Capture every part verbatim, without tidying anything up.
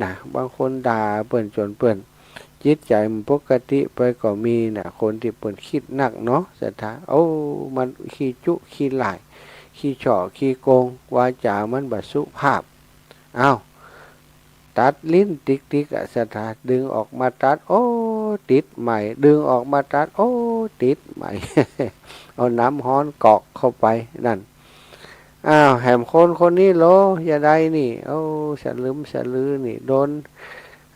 นะ บางคนด่าเปิ้นจ๋นเปิ้นจิตใจ๋บ่ปกติไปก็มีนะ คนตี้เปิ้นกึ๊ดนักเนาะ ศรัทธา โอ้ มันขี้จุขี้ล่าย ขี้เฉาะขี้โกง วาจ๋ามันบ่สุภาพ อ้าว ตัดลิ้นติ๊กๆ อะ ศรัทธา ดึงออกมาตัด โอ้ ติดใหม่ ดึงออกมาตัด โอ้ ติดใหม่ เอาน้ำฮ้อนกรอกเข้าไป นั่น อ้าว แหมคนคนนี้โล ยะใดนี่ โอ้ สลึมสลือนี่ โดน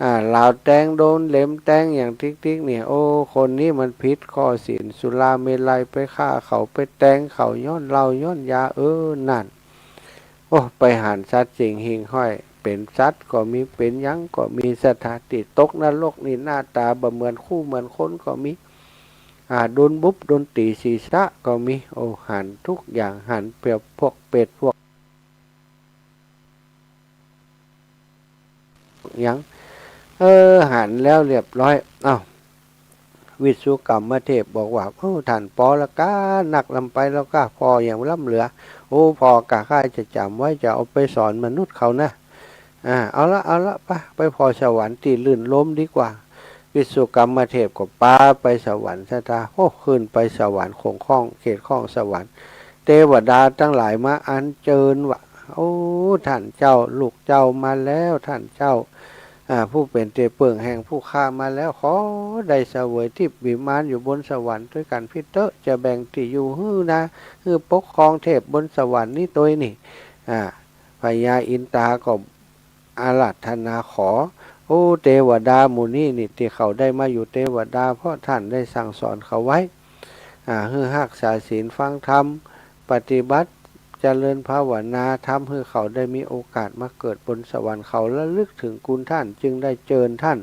อ่า ลาวแตง โดนเหลมแตงอย่างติ๊กๆ นี่ โอ้ คนนี้มันผิดข้อศีล สุราเมรัย ไปฆ่าเขา ไปแตงเขา ย้อนเหล้า ย้อนยา เออ นั่น โอ้ ไปหันสัตว์เจ๋งหิ่งห้อย เป๋นสัตว์ก็มี เป๋นหยังก็มี ศรัทธา ตี้ตกนรกนี่ หน้าต๋าบ่เหมือนคู่เหมือนคนก็มี อ่า โดนบุบ โดนตี๋ศีรษะก็มี โอ้ หันทุกอย่าง หันเปรียบพวกเปรตพวกหยัง เออ หันแล้วเรียบร้อย อ้าว วิสุกรรมเทพบอกว่า โอ้ ท่าน ปอละก้า นักล้ำไปแล้วก้า ผ่ออย่างล้ำเหลือ โอ้ ผ่อก้า ข้าจะจ๋ำไว้ จะเอาไปสอนมนุษย์เขานะ อ่า เอาละ เอาละ ไป ไปผ่อสวรรค์ตี้ลื่นลมดีกว่า วิสุกรรมเทพก็ปาไปสวรรค์ ศรัทธา โอ้ ขึ้นไปสวรรค์ คงข้อง เขตข้องสวรรค์ เตวดาตังหลายมาอัญเจิญว่า โอ้ ท่านเจ้า ลูกเจ้ามาแล้ว ท่านเจ้า อ่า ผู้เป๋นตี้เปิ้งแห่งผู้ข้ามาแล้ว ขอได้เสวยทิพย์วิมานอยู่บนสวรรค์ตวยกั๋นเต๊อะ จะแบ่งตี้อยู่หื้อนะ หื้อปกครองเทพบนสวรรค์นี้ตวยนี่ อ่า พญาอินตาก็อาราธนาขอ โอ้ เตวดาหมู่นี้นี่ ตี้เขาได้มาอยู่เตวดา เพราะท่านได้สั่งสอนเขาไว้ อ่า หื้อฮักษาศีล ฟังธรรม ปฏิบัติ เจริญภาวนา ทำหื้อเขาได้มีโอกาสมาเกิดบนสวรรค์ เขาระลึกถึงคุณท่าน จึงได้เจิญท่าน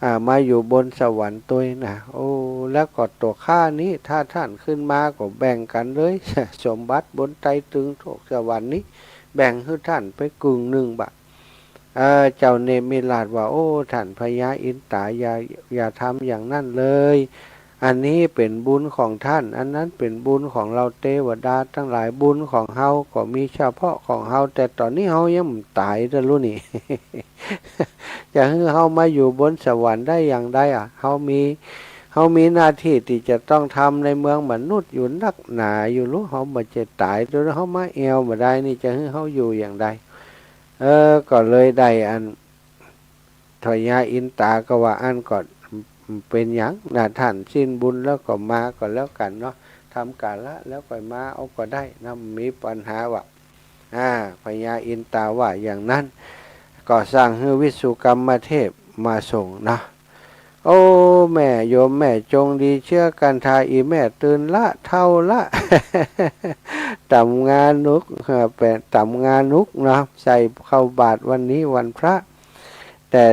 อ่า มาอยู่บนสวรรค์ตวยนะ โอ้ แล้วก็ตั๋วข้านี้ ถ้าท่านขึ้นมาก็แบ่งกั๋นเลย สมบัติบนไตรตึงโถกสวรรค์นี้ แบ่งหื้อท่านไปกึ่งนึ่งบะ เออ เจ้าเนมิราชว่า โอ้ ท่านพญาอินตา อย่า อย่าทำอย่างนั้นเลย อันนี้เป๋นบุญของท่าน อันนั้นเป๋นบุญของเฮาเตวดาตังหลาย บุญของเฮาก็มีเฉพาะของเฮา แต่ต๋อนนี้เฮายังบ่ต๋ายเต๊อะลูกนี่ จะหื้อเฮามาอยู่บนสวรรค์ได้อย่างใดอะ เฮามี เฮามีหน้าตี้ตี้จะต้องทำในเมืองมนุษย์อยู่นักหนาอยู่ลูก เฮาบ่ใจ้ต๋าย เดี๋ยวเฮามาแอ่วบ่ได้นี่ จะหื้อเฮาอยู่อย่างใด เออ ก็เลยได้อัน พญาอินตาก็ว่า อันก็เป๋นหยังนะท่าน สิ้นบุญแล้วก็มาก็แล้วกั๋นเนาะ ทำกาละแล้วก็มาเอาก็ได้นะ บ่มีปัญหาว่ะ อ่า พญาอินตาว่าอย่างนั้น ก็สั่งหื้อวิสุกรรมเทพมาส่งเนาะ โอ้ แม่โยมแม่จงดีเจื้อกั๋นทา อี่แม่ตื่นละ เฒ่าละ ต๋ำงาหนุก เอ่อ เป๋นต๋ำงาหนุกเนาะ ใส่เข้าบาตรวันนี้วันพระ แต่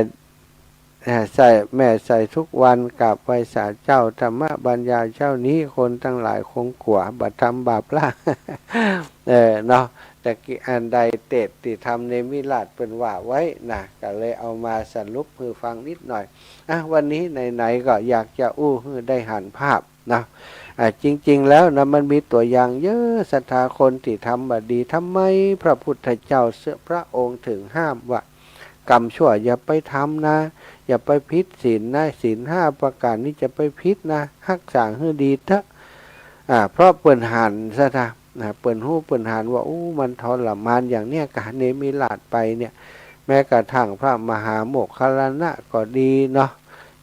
เอ่อ ใส่ แม่ใส่ทุกวัน กราบไหว้สาเจ้า ธรรมบรรยายเช้านี้ คนตังหลายคงกั๋ว บ่ทำบาปละ เออ เนาะ ตะกี้อันใดเตสน์ตี้ทำเนมิราชเปิ้นว่าไว้นะ ก็เลยเอามาสรุปหื้อฟังนิดหน่อย อ่ะ วันนี้ไหนๆ ก็อยากจะอู้หื้อได้หันภาพนะ อ่ะ จริงๆ แล้วนะ มันมีตั๋วอย่างเยอะ ศรัทธา คนตี้ทำบ่ดี ทำไมพระพุทธเจ้าเสื้อพระองค์ถึงห้ามว่า กรรมชั่วอย่าไปทำนะ อย่าไปผิดศีลนะ ศีลห้าประก๋านนี้จะไปผิดนะ ฮักษาหื้อดีเต๊อะ อ่า เพราะเปิ้นหัน ศรัทธา อ่า เปิ้นฮู้เปิ้นหันว่า อู้ มันทรมานอย่างเนี้ย ก๋าเนมิราชไปเนี่ย แม้กระทั่งพระมหาโมคคัลลานะก็ดีเนาะ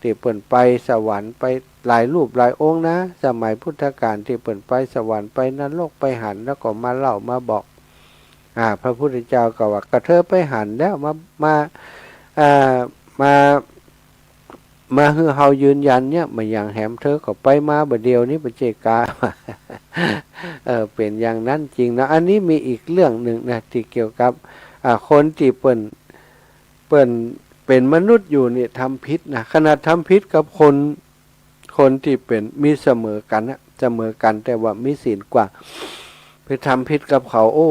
ตี้เปิ้นไปสวรรค์ไปหลายรูปหลายองค์นะ สมัยพุทธกาลตี้เปิ้นไปสวรรค์ไปนรกไปหัน แล้วก็มาเล่ามาบอก อ่า พระพุทธเจ้าก็ว่า ก็เธอไปหันแล้ว มา มา อ่า มา มาหื้อเฮายืนยันเนี่ย บ่อย่างแหมเธอก็ไปมาบ่าเดี่ยวนี้ บ่ใจ้กา เออ เป๋นอย่างนั้นจริงนะ อันนี้มีอีกเรื่องนึ่งนะ ตี้เกี่ยวกับ อ่า คนตี้เปิ้น เปิ้นเป๋นมนุษย์อยู่นี่ทำผิดนะ ขนาดทำผิดกับคน คนตี้เป๋น มีเสมอกั๋นนะ เสมอกั๋น แต่ว่ามีศีลกว่า ไปทำผิดกับเขา โอ้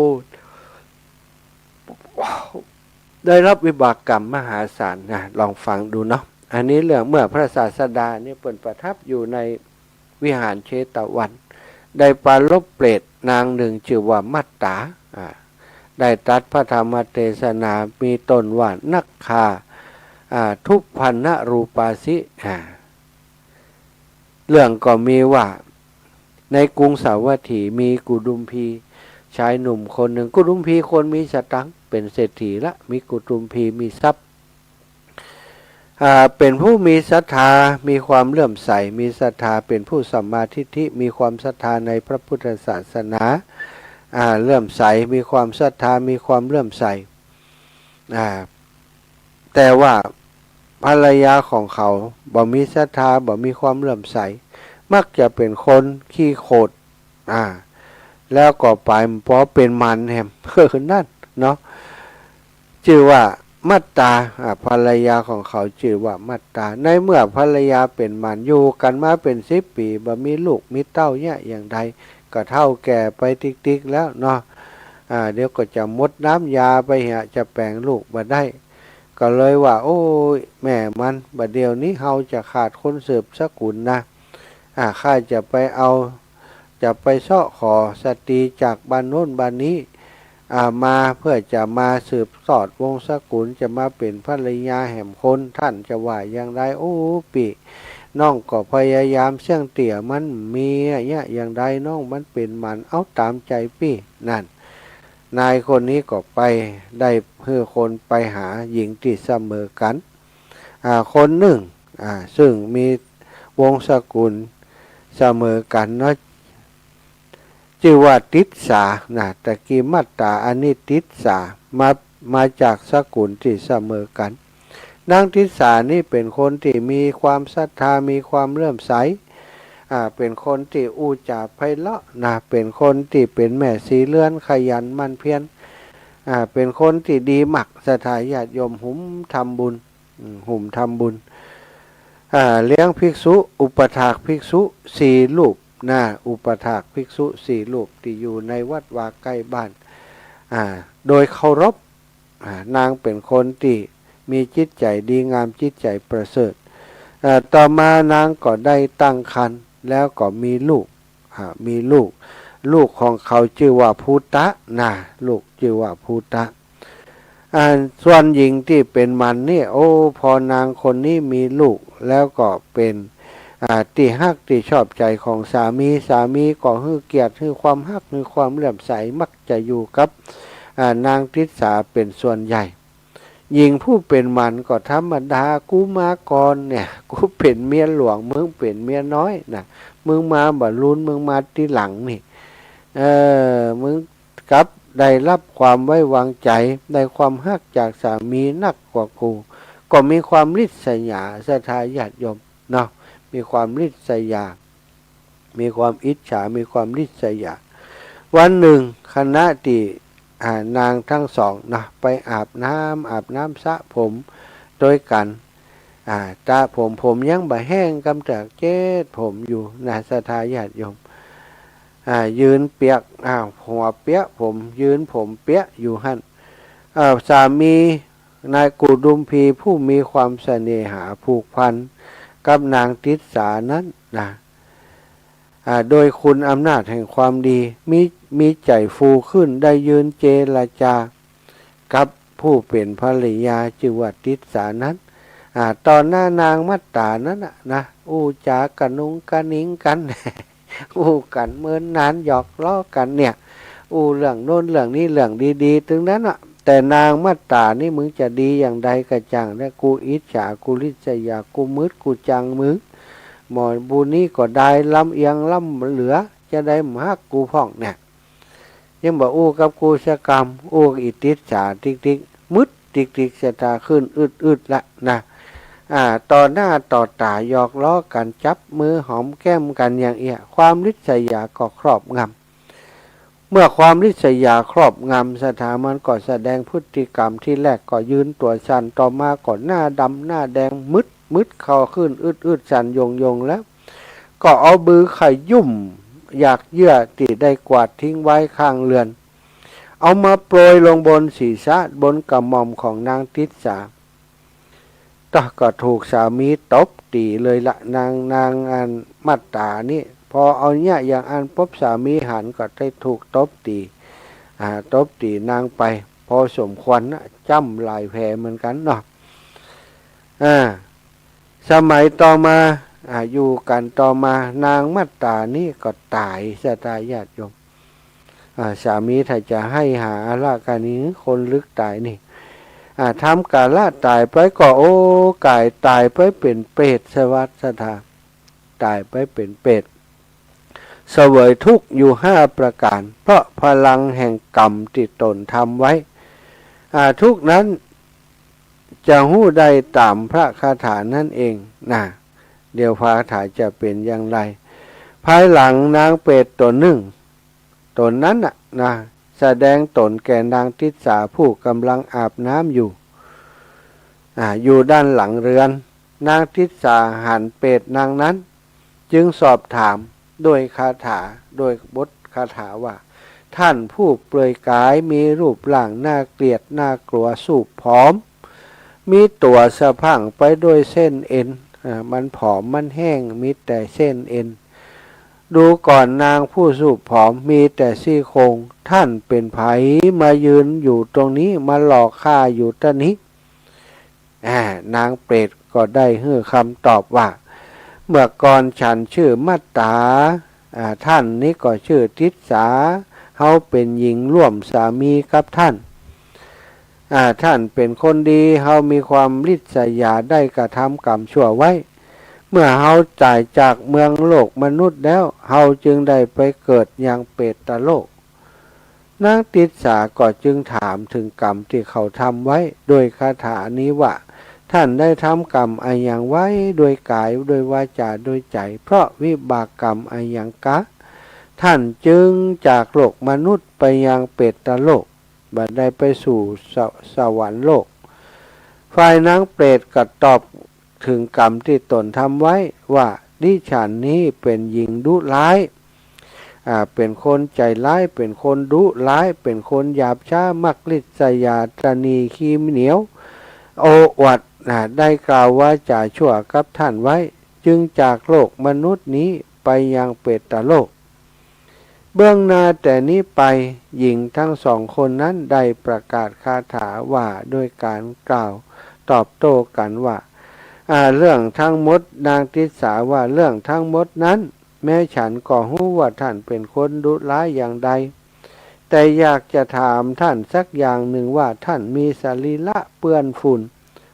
ได้รับวิบากกรรมมหาศาลนะ ลองฟังดูเนาะ อันนี้เรื่องเมื่อพระศาสดานี่เปิ้นประทับอยู่ในวิหารเชตวัน ได้ปรารภเปรตนางนึ่งจื้อว่ามัตตา อ่า ได้ตรัสพระธรรมเทศนา มีต้นว่านักฆ่า อ่า ทุพพรรณรูปาสิ อ่า เรื่องก็มีว่า ในกรุงสาวัตถีมีกุดุมพีชายหนุ่มคนหนึ่ง กุดุมพีคนมีสตังค์ เป๋นเศรษฐีละ มีกุดุมพีมีทรัพย์ อ่า เป๋นผู้มีศรัทธา มีความเลื่อมใส มีศรัทธา เป๋นผู้สัมมาทิฏฐิ มีความศรัทธาในพระพุทธศาสนา อ่า เลื่อมใส มีความศรัทธา มีความเลื่อมใส อ่า แต่ว่าภรรยาของเขาบ่มีศรัทธา บ่มีความเลื่อมใส มักจะเป๋นคนขี้โขด อ่า แล้วก็ไปปอเป๋นหมันแหม นั่นเนาะ จื้อว่ามัตตา อ่า ภรรยาของเขาจื้อว่ามัตตา ในเมื่อภรรยาเป๋นหมัน อยู่กั๋นมาเป๋นสิบปี๋ บ่มีลูกมีเต้าเยียะอย่างใด ก็เฒ่าแก่ไปติ๊กๆ แล้วเนาะ อ่า เดี๋ยวก็จะหมดน้ำยาไปเหีย จะแป๋งลูกบ่ได้ ก็เลยว่า โอ้ย แม่มัน บ่าเดี่ยวนี้เฮาจะขาดคนสืบสกุลนะ อ่า ข้าจะไปเอา จะไปเซาะขอสตรีจากบ้านโน้นบ้านนี้ อ่า มาเพื่อจะมาสืบสอดวงศ์สกุล จะมาเป๋นภรรยาแหมคน ท่านจะว่าอย่างไร โอ้ ปี้ น้องก็พยายามเสี้ยงเตี้ย มันมีอะเยียะอย่างใด น้องมันเป๋นหมัน เอาต๋ามใจ๋ปี้ นั่น นายคนนี้ก็ไป ได้หื้อคนไปหาหญิงตี้เสมอกั๋น อ่า คนนึ่ง อ่า ซึ่งมีวงศ์สกุลเสมอกั๋นเนาะ จื้อว่าติสสา นะ ตะกี้มัตตา อันนี้ติสสา มา มาจากสกุลตี้เสมอกั๋น นางติสสานี่เป๋นคนตี้มีความศรัทธา มีความเลื่อมใส อ่า เป๋นคนตี้อู้จ๋าไพเราะนะ เป๋นคนตี้เป๋นแม่สีเรือน ขยันหมั่นเพียร อ่า เป๋นคนตี้ดีมาก ศรัทธาญาติโยม หุมทำบุญ อืม หุมทำบุญ อ่า เลี้ยงภิกษุ อุปัฏฐากภิกษุสี่รูปนะ อุปัฏฐากภิกษุสี่รูปตี้อยู่ในวัดวาใก้บ้าน อ่า โดยเคารพ อ่า นางเป๋นคนตี้มีจิตใจ๋ดีงาม จิตใจ๋ประเสริฐ อ่า ต่อมานางก็ได้ตั้งครรภ์ แล้วก็มีลูก อ่า มีลูก ลูกของเขาจื้อว่าภูตะนะ ลูกจื้อว่าภูตะ อ่า ส่วนหญิงตี้เป๋นหมันนี่ โอ้ พอนางคนนี้มีลูกแล้วก็เป๋น อ่า ตี้ฮักตี้ชอบใจ๋ของสามี สามีก็หื้อเกียรติ หื้อความฮัก หื้อความเลื่อมใส มักจะอยู่กับ อ่า นางติสสาเป๋นส่วนใหญ่ หญิงผู้เป๋นหมันก็ธรรมดา กูมาก่อนเนี่ย กูเป๋นเมียหลวง มึงเป๋นเมียน้อยนะ มึงมาบ่าลุน มึงมาตี้หลังนี่ เออ มึงกลับได้รับความไว้วางใจ๋ ได้ความฮักจากสามีนักกว่ากู ก็มีความริษยา ศรัทธาญาติโยมเนาะ มีความริษยา มีความอิจฉา มีความริษยา วันนึ่งขณะตี้ อ่า นางตังสองนะ ไปอาบน้ำ อาบน้ำสระผมตวยกั๋น อ่า สระผม ผมยังบ่แห้ง กำลังเจ๊ดผมอยู่นะ ศรัทธาญาติโยม อ่า ยืนเปียก อ่า หัวเปียะ ผม ยืนผมเปียะอยู่หั้น อ่า สามีนายกุดุมพีผู้มีความเสน่หาผูกพันกับนางติสสานั้นนะ อ่า โดยคุณอำนาจแห่งความดี มี มีใจ๋ฟูขึ้น ได้ยืนเจรจากับผู้เป๋นภรรยาจื้อว่าติสสานั้น อ่า ต่อหน้านางมัตตานั้นน่ะนะ อู้จ๋ากระนุงกระนิงกั๋น อู้กั๋นเมินนาน หยอกล้อกั๋นเนี่ย อู้เรื่องโน้นเรื่องนี้ เรื่องดีๆ ตึงนั้นน่ะ แต่นางมัตตานี่มึงจะดีอย่างใดก็จ้างนะ กูอิจฉา กูริษยา กูมึด กูจังมึง หมอผู้นี้ก็ได้ลำเอียงล้ำเหลือ จะได้บ่ฮักกูพ่องเนี่ย ยังบ่อู้กับกูสักกำ อู้อีติสสาติ๊กๆ มึดติ๊กๆ ศรัทธาขึ้นอึดๆ ละนะ อ่า ต่อหน้าต่อต๋าหยอกล้อกั๋น จับมือหอมแก้มกั๋นอย่างเอี้ย ความริษยาก็ครอบงำ เมื่อความริษยาครอบงำ ศรัทธามันก็แสดงพฤติกรรม ทีแรกก็ยืนตั๋วสั่น ต่อมาก็หน้าดำหน้าแดง มึด มึดเข้าขึ้น อึดๆ สั่นโยงๆ แล้ว ก็เอามือขยุ้มหยากเยื่อตี้ได้กวาดทิ้งไว้ข้างเรือน เอามาโปรยลงบนศีรษะ บนกระหม่อมของนางติสสา ตะ ก็ถูกสามีตบตี๋เลยละ นาง นางอันมัตตานี่ พอเอาเยียะอย่างอั้นปุ๊บ สามีหันก็ได้ถูกตบตี๋ อ่า ตบตี๋นางไป พอสมควรนะ จ้ำหลายแผลเหมือนกั๋นเนาะ อ่า สมัยต่อมา อ่า อยู่กั๋นต่อมา นางมัตตานี้ก็ต๋าย ศรัทธาญาติโยม อ่า สามีถ้าจะหื้อหาอาราธนา คนลึกต๋ายนี่ อ่า ทำกาละต๋ายไปก็ โอ้ ก๋ายต๋ายไปเป๋นเปรต ศรัทธา ต๋ายไปเป๋นเปรต เสวยทุกข์อยู่ห้าประก๋าน เพราะพลังแห่งกรรมตี้ต๋นทำไว้ อ่า ทุกข์นั้นจะฮู้ได้ต๋ามพระคาถานั้นเองนะ เดี๋ยวพระคาถาจะเป๋นอย่างไร ภายหลังนางเปรตต๋นนึ่ง ต๋นนั้นน่ะนะ แสดงต๋นแก่นางติสสาผู้กำลังอาบน้ำอยู่ อ่า อยู่ด้านหลังเรือน นางติสสาหันเปรตนางนั้น จึงสอบถามโดยคาถา โดยบทคาถาว่า ท่านผู้เปลือยกายมีรูปร่างน่าเกลียดน่ากลัวสูบผอม มีตั๋วสะพรั่งไปด้วยเส้นเอ็น อ่า มันผอมมันแห้ง มีแต่เส้นเอ็น ดูก่อนนางผู้สูบผอม มีแต่ซี่โครง ท่านเป๋นใผมายืนอยู่ตรงนี้ มาหลอกข้าอยู่ตรงนี้ อ่า นางเปรตก็ได้หื้อคำตอบว่า เมื่อก่อนฉันชื่อมัตตา อ่า ท่านนี้ก็ชื่อติสสา เฮาเป๋นหญิงร่วมสามีกับท่าน อ่า ท่านเป๋นคนดี เฮามีความริษยาได้กระทำกรรมชั่วไว้ เมื่อเฮาต๋ายจากเมืองโลกมนุษย์แล้ว เฮาจึงได้ไปเกิดยังเปรตโลก นางติสสาก็จึงถามถึงกรรมตี้เขาทำไว้ โดยคาถานี้ว่า ท่านได้ทำกรรมอะหยังไว้ โดยกาย โดยวาจา โดยใจ๋ เพราะวิบากกรรมอะหยังกา ท่านจึงจากโลกมนุษย์ไปยังเปรตโลก บ่ได้ไปสู่ส- สวรรค์โลก ฝ่ายนางเปรตก็ตอบถึงกรรมตี้ต๋นทำไว้ว่า ดิฉันนี้เป๋นหญิงดุร้าย อ่า เป๋นคนใจ๋ร้าย เป๋นคนดุร้าย เป๋นคนหยาบช้า มักริษยา ตระหนี่ ขี้เหนียว โอ้อวด อ่า ได้กล่าววาจาชั่วกับท่านไว้ จึงจากโลกมนุษย์นี้ไปยังเปรตโลก เบื้องหน้าแต่นี้ไป หญิงทั้งสองคนนั้นได้ประกาศคาถาว่า โดยก๋านกล่าวตอบโต้กั๋นว่า อ่า เรื่องทั้งหมด นางติสสาว่า เรื่องทั้งหมดนั้น แม้ฉันก็ฮู้ว่าท่านเป๋นคนดุร้ายอย่างใด แต่อยากจะถามท่านสักอย่างหนึ่งว่า ท่านมีสรีระเปื้อนฝุ่น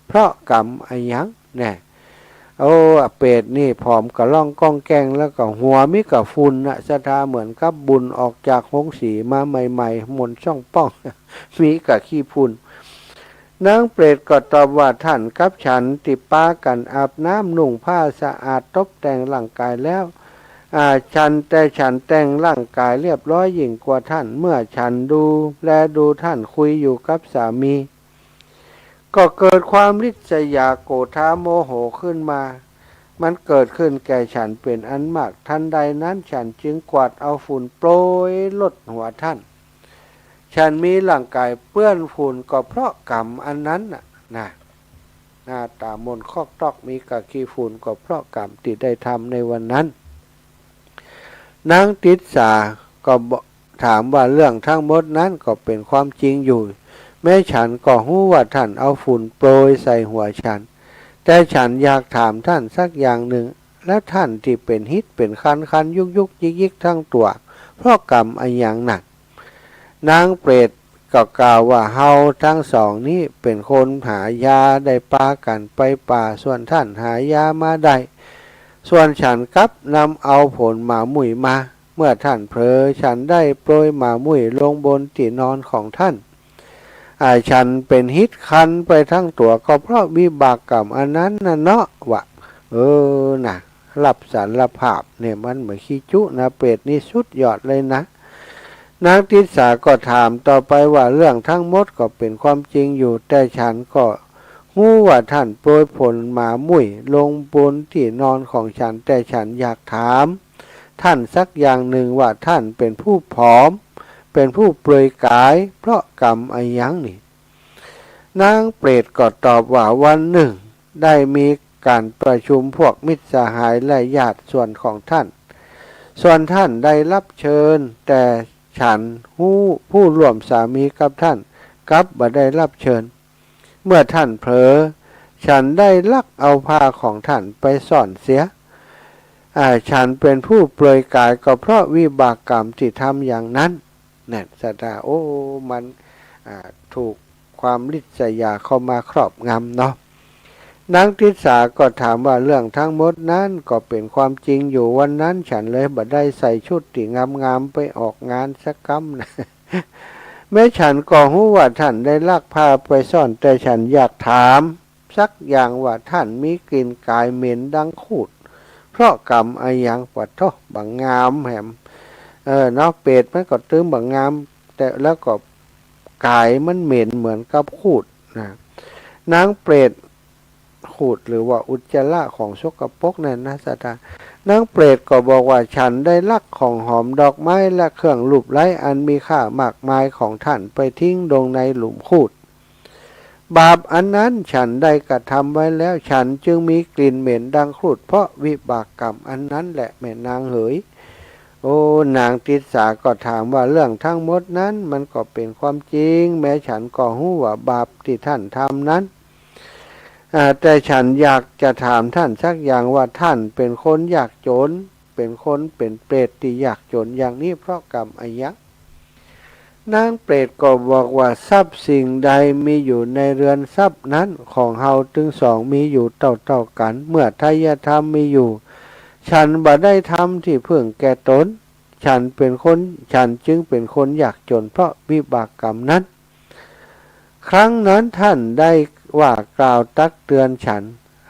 เพราะกรรมอะหยังแน่ โอ้ เปรตนี่ผอมกะล่องก้องแก้ง แล้วก็หัวมีกะฝุ่นน่ะ ศรัทธา เหมือนกับบุ๋นออกจากโฮงสีมาใหม่ๆ หม่นช่องป้อง มีกะขี้ฝุ่น นางเปรตก็ตอบว่า ท่านกับฉันตี้ปากั๋นอาบน้ำนุ่งผ้าสะอาดตบแต่งร่างก๋ายแล้ว อ่า ฉัน แต่ฉันแต่งร่างก๋ายเรียบร้อยยิ่งกว่าท่าน เมื่อฉันดูแลดูท่านคุยอยู่กับสามี ก็เกิดความริษยา โกธา โมโหขึ้นมา มันเกิดขึ้นแก่ฉันเป๋นอันมาก ทันใดนั้นฉันจึงกวาดเอาฝุ่นโปรยลดหัวท่าน ฉันมีร่างก๋ายเปื้อนฝุ่นก็เพราะกรรมอันนั้นน่ะนะ หน้าต๋าหม่นคอกตอก มีกะขี้ฝุ่นก็เพราะกรรมตี้ได้ทำในวันนั้น นางติสสาก็บอก ถามว่า เรื่องทั้งหมดนั้นก็เป๋นความจริงอยู่ แม้ฉันก็ฮู้ว่าท่านเอาฝุ่นโปรยใส่หัวฉัน แต่ฉันอยากถามท่านสักอย่างหนึ่ง แล้วท่านตี้เป๋นฮิตเป๋นคัน คันยุกยุกยิกยิกทั้งตั๋ว เพราะกรรมอะหยังนัก นางเปรตก็กล่าวว่า เฮาทั้งสองนี้เป๋นคนหายา ได้ปากั๋นไปป่า ส่วนท่านหายามาได้ ส่วนฉันกลับนำเอาผลหมากมุ่ยมา เมื่อท่านเผลอ ฉันได้โปรยหมากมุ่ยลงบนตี้นอนของท่าน อ่า ฉันเป๋นฮิตคันไปทั้งตั๋ว ก็เพราะวิบากกรรมอันนั้นน่ะเนาะ ว่า เออ น่ะ รับสารภาพเนี่ย มันบ่ขี้จุ๊นะ เปรตนี่สุดยอดเลยนะ นางติสสาก็ถามต่อไปว่า เรื่องทั้งหมดก็เป๋นความจริงอยู่ แต่ฉันก็ฮู้ว่าท่านโปรยผลหมากมุ่ยลงบนตี้นอนของฉัน แต่ฉันอยากถามท่านสักอย่างหนึ่งว่า ท่านเป๋นผู้ผอม เป๋นผู้เปลือยกาย เพราะกรรมอะหยังนี่ นางเปรตก็ตอบว่า วันหนึ่งได้มีก๋านประชุมพวกมิตรสหายและญาติส่วนของท่าน ส่วนท่านได้รับเชิญ แต่ฉันผู้ ผู้ร่วมสามีกับท่านกลับบ่ได้รับเชิญ เมื่อท่านเผลอ ฉันได้ลักเอาผ้าของท่านไปซ่อนเสีย อ่า ฉันเป็นผู้เปลือยกายก็เพราะวิบากกรรมที่ทำอย่างนั้น นั่นศรัทธา โอ้ มัน อ่า ถูกความริษยาเข้ามาครอบงำเนาะ นางติสสาก็ถามว่า เรื่องทั้งหมดนั้นก็เป็นความจริงอยู่ วันนั้นฉันเลยบ่ได้ใส่ชุดตี้งามๆ ไปออกงานสักกำนะ แม้ฉันก็ฮู้ว่าท่านได้ลักผ้าไปซ่อน แต่ฉันอยากถามสักอย่างว่าท่านมีกลิ่นกายเหม็นดังครูด เพราะกรรมอะหยัง ปะโธ่ บ่งามแหม เออ เนาะ เปรตมันก็ตึงบ่งาม แต่แล้วก็กายมันเหม็นเหมือนกับครูดนะ นางเปรต ครูดหรือว่าอุจจาระของสกปรกนั่นนะศรัทธา นางเปรตก็บอกว่า ฉันได้ลักของหอมดอกไม้และเครื่องลูบไล้อันมีค่ามากมายของท่านไปทิ้งลงในหลุมครูด บาปอันนั้นฉันได้กระทำไว้แล้ว ฉันจึงมีกลิ่นเหม็นดังครูด เพราะวิบากกรรมอันนั้นแหละแม่นางเหย โอ้ นางติสสาก็ถามว่า เรื่องทั้งหมดนั้นมันก็เป็นความจริง แม้ฉันก็ฮู้ว่าบาปที่ท่านทำนั้น อ่า แต่ฉันอยากจะถามท่านสักอย่างว่า ท่านเป็นคนยากจน เป็นคนเป็นเปรตตี้ยากจนอย่างนี้เพราะกรรมอะหยัง นางเปรตก็บอกว่า ทรัพย์สิ่งใดมีอยู่ในเรือนทรัพย์นั้น ของเฮาตึงสองมีอยู่เต้าๆ กั๋น เมื่อไทยธรรมมีอยู่ ฉันบ่ได้ทำที่พึ่งแก่ตน ฉันเป็นคน ฉันจึงเป็นคนยากจนเพราะวิบากกรรมนั้น ครั้งนั้นท่านได้ว่ากล่าวตักเตือนฉัน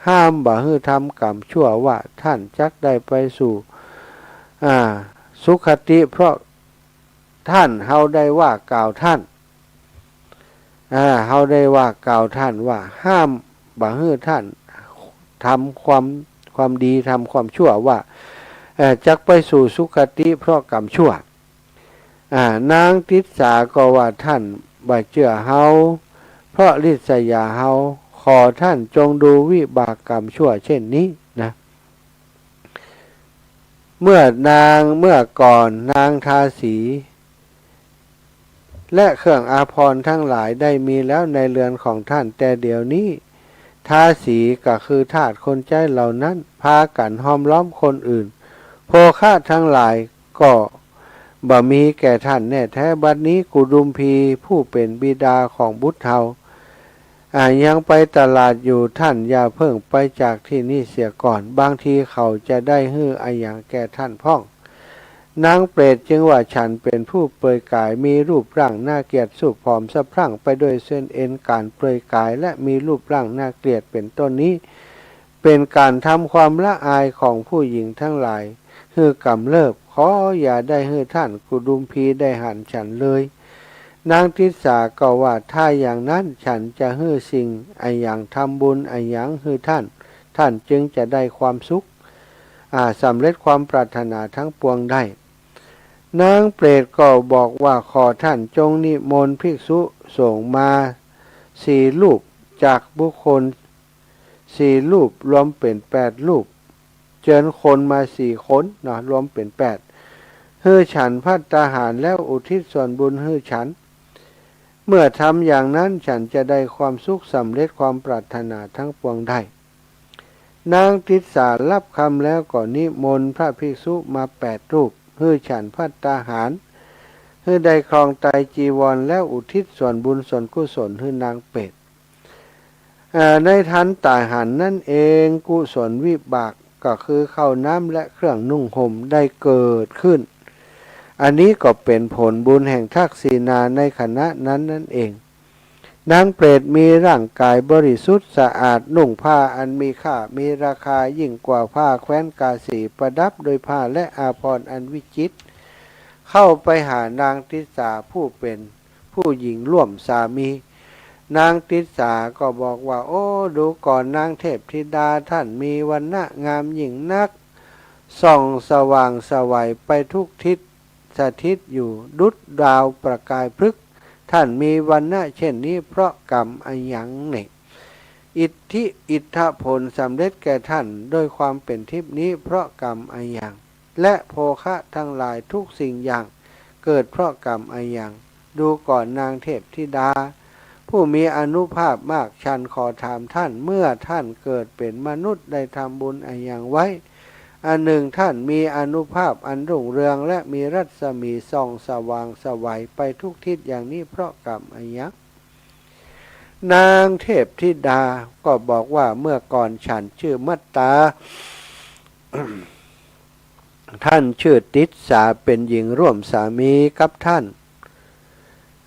ห้ามบ่หื้อทำกรรมชั่วว่า ท่านจักได้ไปสู่ อ่า สุคติ เพราะท่าน เฮาได้ว่ากล่าวท่าน อ่า เฮาได้ว่ากล่าวท่านว่า ห้ามบ่หื้อท่านทำความ ความดี ทำความชั่วว่า เอ่อ จักไปสู่สุคติเพราะกรรมชั่ว อ่า นางติสสาก็ว่า ท่านบ่เจื้อเฮา เพราะริษยาเฮา ขอท่านจงดูวิบากกรรมชั่วเช่นนี้นะ เมื่อนาง เมื่อก่อนนางทาสี และเครื่องอาภรณ์ทั้งหลายได้มีแล้วในเรือนของท่าน แต่เดี๋ยวนี้ ทาสีก็คือทาสคนใจ๊เหล่านั้น พากั๋นห้อมล้อมคนอื่น โภคะทั้งหลายก็บ่มีแก่ท่านแน่แท้ บัดนี้กุดุมพีผู้เป็นบิดาของบุตรเฮา อ่า ยังไปตลาดอยู่ ท่านอย่าเพิ่งไปจากที่นี่เสียก่อน บางทีเขาจะได้หื้ออะหยังแก่ท่านพ่อง นางเปรตจึงว่า ฉันเป็นผู้เปลือยกาย มีรูปร่างน่าเกลียด สูบผอมสะพรั่งไปด้วยเส้นเอ็น ก๋านเปลือยกาย และมีรูปร่างน่าเกลียดเป็นต้นนี้ เป็นก๋านทำความละอายของผู้หญิงทั้งหลาย หื้อกำเริบ ขออย่าได้หื้อท่านกุดุมพีได้หันฉันเลย นางติสสาก็ว่า ถ้าอย่างนั้นฉันจะหื้อสิ่งอะหยัง ทำบุญอะหยังหื้อท่าน ท่านจึงจะได้ความสุข อ่า สำเร็จความปรารถนาทั้งปวงได้ นางเปรตก็บอกว่า ขอท่านจงนิมนต์ภิกษุสงฆ์มาสี่รูป จากบุคคลสี่รูป รวมเป็นแปดรูป เจิญคนมาสี่คนเนาะ รวมเป็นแปด หื้อฉันภัตตาหารแล้วอุทิศส่วนบุญหื้อฉัน เมื่อทำอย่างนั้นฉันจะได้ความสุข สำเร็จความปรารถนาทั้งปวงได้ นางติสสารับคำแล้วก็นิมนต์พระภิกษุมาแปดรูป หื้อฉันภัตตาหาร หื้อได้ครองไตรจีวรแล้วอุทิศส่วนบุญส่วนกุศลหื้อนางเปรต เอ่อ ในทันต๋าหันนั้นเอง กุศลวิบากก็คือข้าวน้ำและเครื่องนุ่งห่มได้เกิดขึ้น อันนี้ก็เป็นผลบุญแห่งทักษิณาในขณะนั้นนั่นเอง นางเปรตมีร่างกายบริสุทธิ์สะอาด นุ่งผ้าอันมีค่า มีราคายิ่งกว่าผ้าแคว้นกาสี ประดับด้วยผ้าและอาภรณ์อันวิจิตร เข้าไปหานางติสสาผู้เป็นผู้หญิงร่วมสามี นางติสสาก็บอกว่า โอ้ ดูก่อนนางเทพธิดา ท่านมีวรรณะงามยิ่งนัก ส่องสว่างไสวไปทุกทิศ สถิตอยู่ดุจดาวประกายพฤกษ์ ท่านมีวรรณะเช่นนี้เพราะกรรมอะหยังเน่ย อิทธิ อิทธผลสำเร็จแก่ท่านด้วยความเป็นทิพย์นี้เพราะกรรมอะหยัง และโภคะทั้งหลายทุกสิ่งอย่างเกิดเพราะกรรมอะหยัง ดูก่อนนางเทพธิดา ผู้มีอานุภาพมาก ฉันขอถามท่าน เมื่อท่านเกิดเป๋นมนุษย์ได้ทำบุญอะหยังไว้ อันหนึ่ง ท่านมีอานุภาพอันรุ่งเรือง และมีรัศมีส่องสว่างไสวไปทุกทิศอย่างนี้เพราะกรรมอะหยัง นางเทพธิดาก็บอกว่า เมื่อก่อนฉันชื่อมัตตา ท่านชื่อติสสา เป๋นหญิงร่วมสามีกับท่าน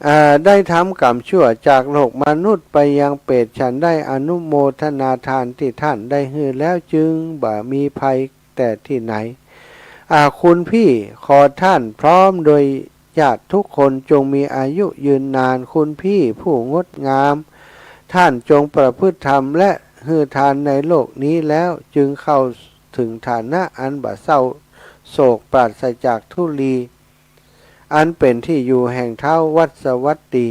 อ่า ได้ทำกรรมชั่วจากโลกมนุษย์ไปยังเปรต ฉันได้อนุโมทนาทานตี้ท่านได้หื้อแล้ว จึงบ่มีภัยแต่ตี้ไหน อ่า คุณพี่ ขอท่านพร้อมโดยญาติทุกคนจงมีอายุยืนนาน คุณพี่ผู้งดงาม ท่านจงประพฤติธรรมและหื้อทานในโลกนี้แล้ว จึงเข้าถึงฐานะอันบ่เศร้าโศกปราศจากทุลี อันเป๋นตี้อยู่แห่งท้าววัสวัตตี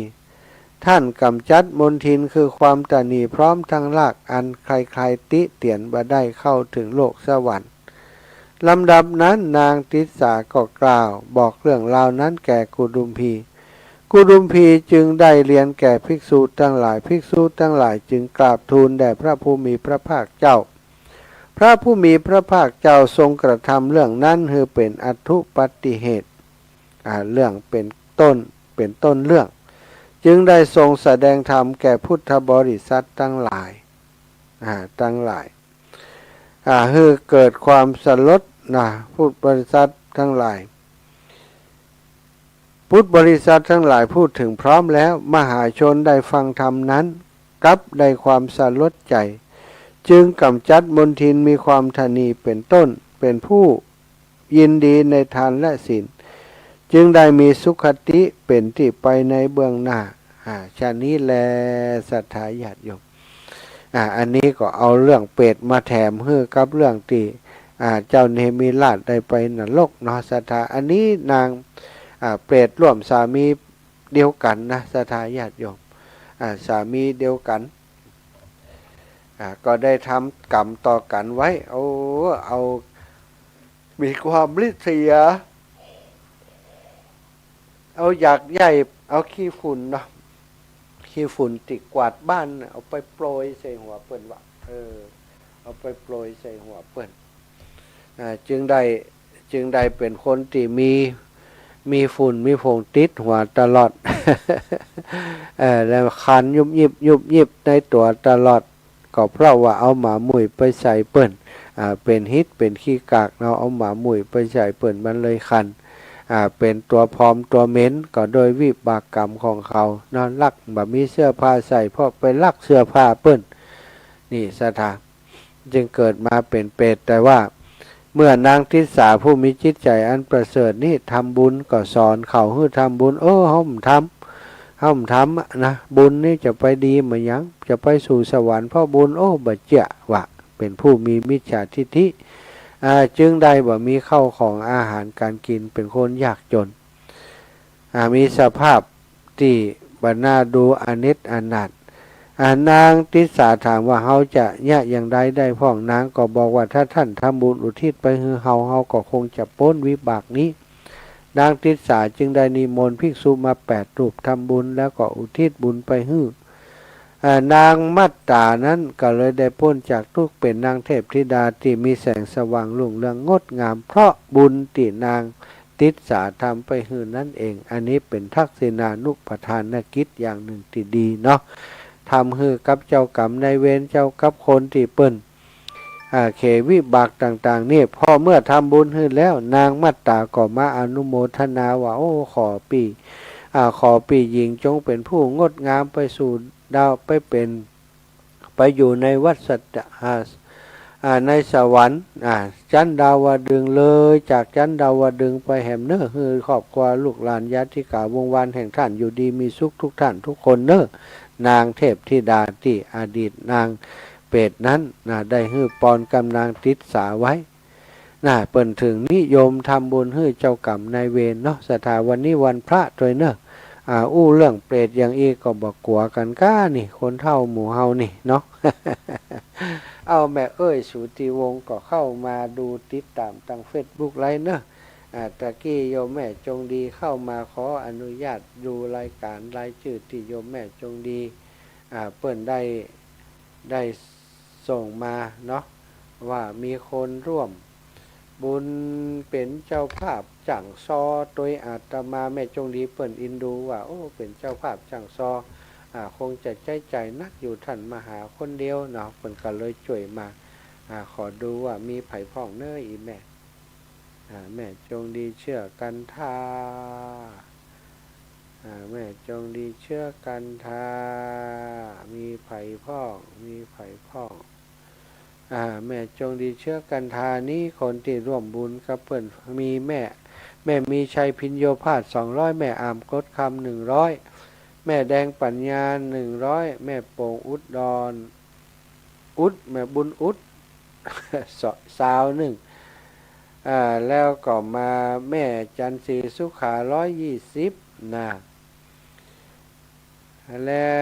ท่านกำจัดมลทินคือความตระหนี่พร้อมทั้งรากอันใครๆติเตียนบ่ได้ เข้าถึงโลกสวรรค์ ลำดับนั้นนางติสสาก็กล่าวบอกเรื่องราวนั้นแก่กุดุมพี กุดุมพีจึงได้เรียนแก่ภิกษุทั้งหลาย ภิกษุทั้งหลายจึงกราบทูลแด่พระผู้มีพระภาคเจ้า พระผู้มีพระภาคเจ้าทรงกระทำเรื่องนั้นหื้อเป๋นอัฏฐุปัตติเหตุ อ่า เรื่องเป๋นต้น เป๋นต้นเรื่อง จึงได้ทรงแสดงธรรมแก่พุทธบริษัททั้งหลาย อ่า ทั้งหลาย อ่า หื้อเกิดความสลดนะ พุทธบริษัททั้งหลาย พุทธบริษัททั้งหลายพูดถึงพร้อมแล้ว มหาชนได้ฟังธรรมนั้น กับได้ความสลดใจ จึงกำจัดมลทินมีความตระหนี่เป๋นต้น เป๋นผู้ยินดีในทานและศีล จึงได้มีสุคติเป๋นตี้ไปในเบื้องหน้า อ่า ฉะนี้แล ศรัทธาญาติโยม อ่า อันนี้ก็เอาเรื่องเปรตมาแถมหื้อกับเรื่องตี้ อ่า เจ้าเนมิราชได้ไปนรกเนาะ ศรัทธา อันนี้นาง อ่า เปรตร่วมสามีเดียวกั๋นนะ ศรัทธาญาติโยม อ่า สามีเดียวกั๋น อ่า ก็ได้ทำกรรมต่อกั๋นไว้ โอ้ เอา มีความริษยา เอาหยากไย่ เอาขี้ฝุ่นเนาะ ขี้ฝุ่นตี้กวาดบ้านน่ะ เอาไปโปรยใส่หัวเปิ้นว่า เออ เอาไปโปรยใส่หัวเปิ้น อ่า จึงได้ จึงได้เป๋นคนตี้มี มีฝุ่นมีผงติดหัวตลอด เออ แล้วคันยุบยิบยุบยิบในตั๋วตลอด ก็เพราะว่าเอาหมามุ่ยไปใส่เปิ้น อ่า เป๋นฮิตเป๋นขี้กากเนาะ เอาหมามุ่ยไปใส่เปิ้นมันเลยคัน อ่า เป๋นตั๋วผอมตั๋วเหม็น ก็โดยวิบากกรรมของเขาเนาะ ลัก บ่มีเสื้อผ้าใส่ เพราะไปลักเสื้อผ้าเปิ้น นี่ศรัทธา จึงเกิดมาเป๋นเปรต แต่ว่าเมื่อนางติสสาผู้มีจิตใจ๋อันประเสริฐนี้ทำบุญ ก็สอนเขาหื้อทำบุญ เออ เฮาบ่ทำ เฮาบ่ทำนะ บุญนี้จะไปดีมาหยัง จะไปสู่สวรรค์เพราะบุญ โอ้ บ่เจื้อ ว่าเป๋นผู้มีมิจฉาทิฏฐิ อ่า จึงได้บ่มีข้าวของอาหารก๋านกิ๋น เป๋นคนยากจ๋น อ่า มีสภาพตี้บ่น่าดูอเนจอนาถ อ่า นางติสสาถามว่า เฮาจะเยียะอย่างใดได้พ่อง นางก็บอกว่า ถ้าท่านทำบุญอุทิศไปหื้อเฮา เฮาก็คงจะป๊นวิบากนี้ นางติสสาจึงได้นิมนต์ภิกษุมาแปดรูปทำบุญ แล้วก็อุทิศบุญไปหื้อ อ่า นางมัตตานั้นก็เลยได้ป๊นจากทุกข์ เป๋นนางเทพธิดาตี้มีแสงสว่างรุ่งเรืองงดงาม เพราะบุญตี้นางติสสาทำไปหื้อนั้นเอง อันนี้เป๋นทักษิณานุปทานกิจอย่างนึ่งตี้ดีเนาะ ทำหื้อกับเจ้ากรรมนายเวร เจ้ากับคนตี้เปิ้น อ่า เขวิบากต่างๆ นี่ พอเมื่อทำบุญหื้อแล้ว นางมัตตาก็มาอนุโมทนาว่า โอ้ ขอปี้ อ่า ขอปี้หญิงจงเป๋นผู้งดงามไปสู่ดาว ไปเป๋น ไปอยู่ในวัฏฏะ อ่า อ่า ในสวรรค์ อ่า จั๊นดาวดึงส์ เลยจากจั๊นดาวดึงส์ไปแหมเน่อ หื้อครอบครัวลูกหลานญาติกาวงศ์วานแห่งท่านอยู่ดีมีสุขทุกท่านทุกคนเน่อ นางเทพธิดาตี้อดีตนางเปรตนั้นนะ ได้หื้อปอนกับนางติสสาไว้นะ เปิ้นถึงนิยมทำบุญหื้อเจ้ากรรมนายเวรเนาะ ศรัทธา วันนี้วันพระตวยเน่อ อ่า อู้เรื่องเปรตอย่างอี้ก็บ่กั๋วกั๋นก้านี่ คนเฒ่าหมู่เฮานี่เนาะ เอาแม่เอ้ย สูติวงศ์ก็เข้ามาดูติดต๋ามตางเฟซบุ๊กไลฟ์เน่อ อ่า ตะกี้โยมแม่จงดีเข้ามาขออนุญาตดูรายก๋านรายจื้อตี้โยมแม่จงดี อ่า เปิ้นได้ ได้ส่งมาเนาะ ว่ามีคนร่วมบุญเป๋นเจ้าภาพจ้างซอ โตยอาตมา แม่จงดีเปิ้นอินดูว่า โอ้ เป๋นเจ้าภาพจ้างซอ อ่า คงจะใจ๊จ่ายนักอยู่ ต้านมาหาคนเดียวเนาะ เปิ้นก็เลยจ้วยมา อ่า ขอดูว่ามีใผพ่องเน้อ อี่แม่ อ่า แม่จงดีเชื้อกันทา อ่า แม่จงดีเชื้อกันทา มีใผพ่อง มีใผพ่อง อ่า แม่จงดีเชื้อกันทานี้ คนตี้ร่วมบุญกับเปิ้นมีแม่ แม่มีชัยพิญโญภาส สองร้อย แม่อ่ามกดคำ หนึ่งร้อย แม่แดงปัญญา หนึ่งร้อย แม่โป่งอุดร อุด แม่บุญอุด ส- ซาวหนึ่ง อ่า แล้วก็มาแม่จันทร์ศรีสุขา ร้อยยี่สิบ นะ แล้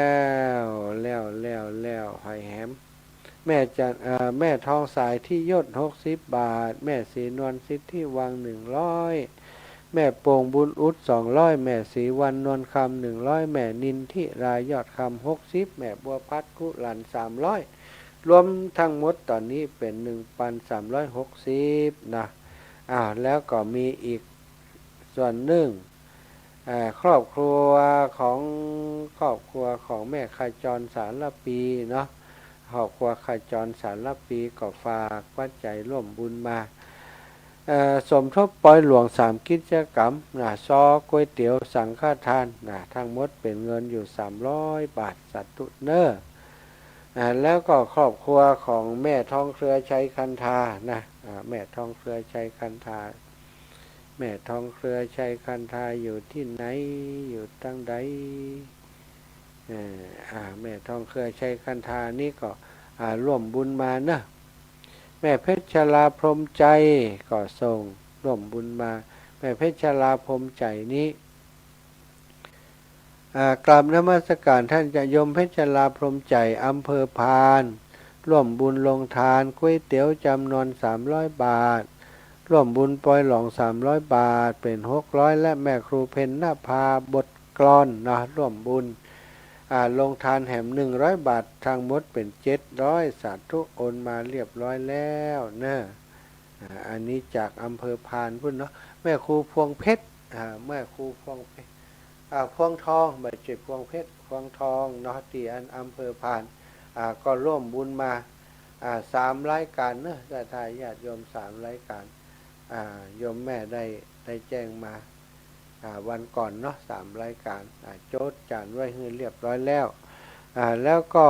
ว แล้ว แล้ว แล้ว หอยแหม แม่จันทร์ เอ่อ แม่ทองสายทิยศ หกสิบบาท แม่ศรีนวลสิทธิวัง หนึ่งร้อย แม่โป่งบุญอุด สองร้อย แม่ศรีวรรณนวลคำ หนึ่งร้อย แม่นินทิรายอดคำ หกสิบ แม่บัวพัดกุหลัน สามร้อย รวมทั้งหมดต๋อนนี้เป๋น หนึ่งปันสามร้อยหกสิบ นะ อ่า แล้วก็มีอีกส่วนหนึ่ง อ่า ครอบครัวของ ครอบครัวของแม่ขจรสารปีเนาะ ครอบครัวขจรสารปีก็ฝากปัจจัยร่วมบุญมา เอ่อ สมทบปอยหลวงสามกิจกรรมนะ ซอ ก๋วยเตี๋ยว สังฆทานนะ ทั้งหมดเป๋นเงินอยู่สามร้อยบาท สาธุเน้อ อ่า แล้วก็ครอบครัวของแม่ทองเครือชัยคันธานะ อ่า แม่ทองเครือชัยคันธา แม่ทองเครือชัยคันธาอยู่ตี้ไหน อยู่ตังใด เอ่อ อ่า แม่ทองเครือชัยคันธานี้ก็ อ่า ร่วมบุญมาเนาะ แม่เพชรชลาพรหมใจก็ส่งร่วมบุญมา แม่เพชรชลาพรหมใจนี้ อ่า กราบนมัสการต้านเจ้า โยมเพชรชลาพรหมใจ อำเภอพาน ร่วมบุญโรงทานก๋วยเตี๋ยวจ๋ำนวนสามร้อยบาท ร่วมบุญปอยหลวงสามร้อยบาท เป๋นหกร้อย และแม่ครูเพ็ญนภาบทกลอนเนาะ ร่วมบุญ อ่า โรงทานแหมหนึ่งร้อยบาท ทั้งหมดเป๋นเจ็ดร้อย สาธุ โอนมาเรียบร้อยแล้วเนาะ อ่า อันนี้จากอำเภอพานปู๊นเนาะ แม่ครูพวงเพชร อ่า แม่ครูพวงเพชร อ่า พวงทอง บ่ใจ้พวงเพชร พวงทองเนาะ ตี้อันอำเภอพาน อ่า ก็ร่วมบุญมา อ่า สามรายก๋านเนาะ ศรัทธาญาติโยม สามรายก๋าน อ่า โยมแม่ได้ ได้แจ้งมา อ่า วันก่อนเนาะ สามรายก๋าน อ่า โจ๊ดจ๋านไว้หื้อเรียบร้อยแล้ว อ่า แล้วก็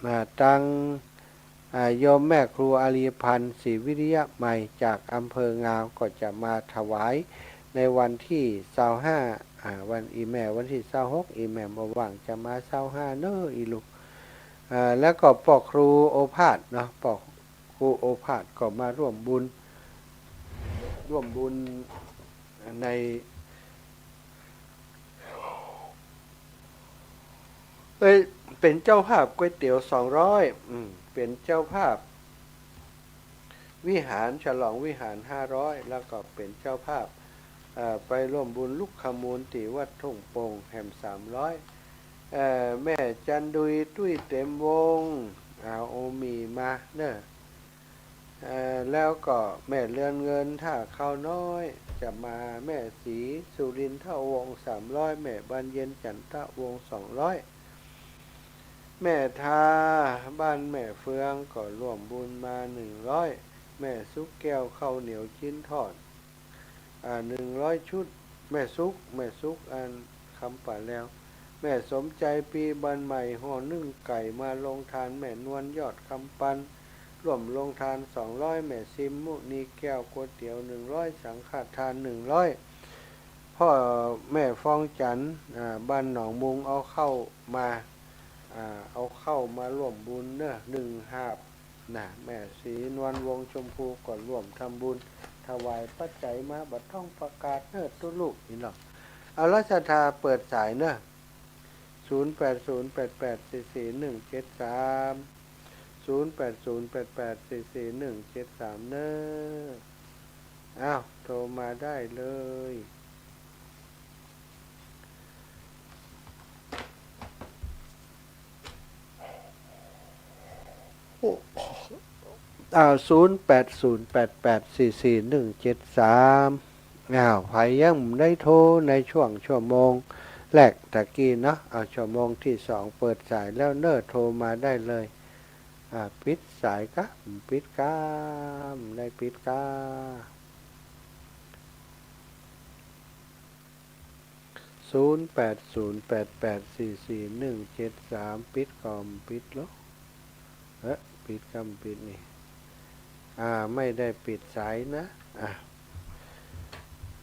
อ่า ตัง อ่า โยมแม่ครูอารีพันธ์ ศรีวิริยะไมย จากอำเภองาว ก็จะมาถวายในวันตี้ซาวห้า อ่า วัน อี่แม่ วันตี้ซาวหก อี่แม่บ่ว่าง จะมาซาวห้าเน้ออี่ลูก อ่า แล้วก็ป้อครูโอภาสเนาะ ป้อครูโอภาสก็มาร่วมบุญ ร่วมบุญใน เอ้ย เป๋นเจ้าภาพก๋วยเตี๋ยว สองร้อย อืม เป๋นเจ้าภาพวิหาร ฉลองวิหาร ห้าร้อย แล้วก็เป๋นเจ้าภาพ เอ่อ ไปร่วมบุญลุกขมูลตี้วัดทุ่งโป่งแหม สามร้อย เอ่อ แม่จันดุย ตุ้ยเต็มวง เอา โอหมี่มาเนาะ เอ่อ แล้วก็แม่เรือนเงิน ท่าข้าวน้อย จะมา แม่ศรีสุรินทวงศ์ สามร้อย แม่บานเย็นจันทวงศ์ สองร้อย แม่ทา บ้านแม่เฟือง ก็ร่วมบุญมา หนึ่งร้อย แม่สุกแก้ว ข้าวเหนียวจิ๊นทอด อ่า หนึ่งร้อยชุด แม่สุก แม่สุก อันคำป่าแลว แม่สมใจ ปีบ้านใหม่ ห่อนึ่งไก่มาโรงทาน แม่นวล ยอดคำปัน ร่วมโรงทาน สองร้อย แม่ซิม มุนีแก้ว ก๋วยเตี๋ยว หนึ่งร้อย สังฆทาน หนึ่งร้อย พ่อแม่ฟองจันทร์ อ่า บ้านหนองมุง เอาข้าวมา อ่า เอาข้าวมาร่วมบุญเนาะ หนึ่งหาบ นะ แม่ศรีนวล วงศ์ชมพู ก็ร่วมทำบุญ ถวายปัจจัยมา บ่ต้องประกาศเนาะ ตุ๊ลูกนี่เนาะ เอาละ ศรัทธาเปิดสายเนาะ ศูนย์แปดศูนย์แปดแปดสี่สี่หนึ่งเจ็ดสาม ศูนย์แปดศูนย์แปดแปดสี่สี่หนึ่งเจ็ดสาม เนาะ อ้าว โทรมาได้เลย อ้าว ศูนย์แปดศูนย์แปดแปดสี่สี่หนึ่งเจ็ดสาม อ้าว ใผยังได้โทรในช่วงชั่วโมงแรกตะกี้เนาะ อ้าว ชั่วโมงที่สองเปิดสายแล้วเน้อ โทรมาได้เลย อ่า ปิดสายกะ ปิดกะ ได้ปิดกะ ศูนย์แปดศูนย์แปดแปดสี่สี่หนึ่งเจ็ดสาม ปิดกะบ่ปิดลอ เอ๊ะ ปิดกะบ่ปิดนี่ อ่า ไม่ได้ปิดสายนะ อ่ะ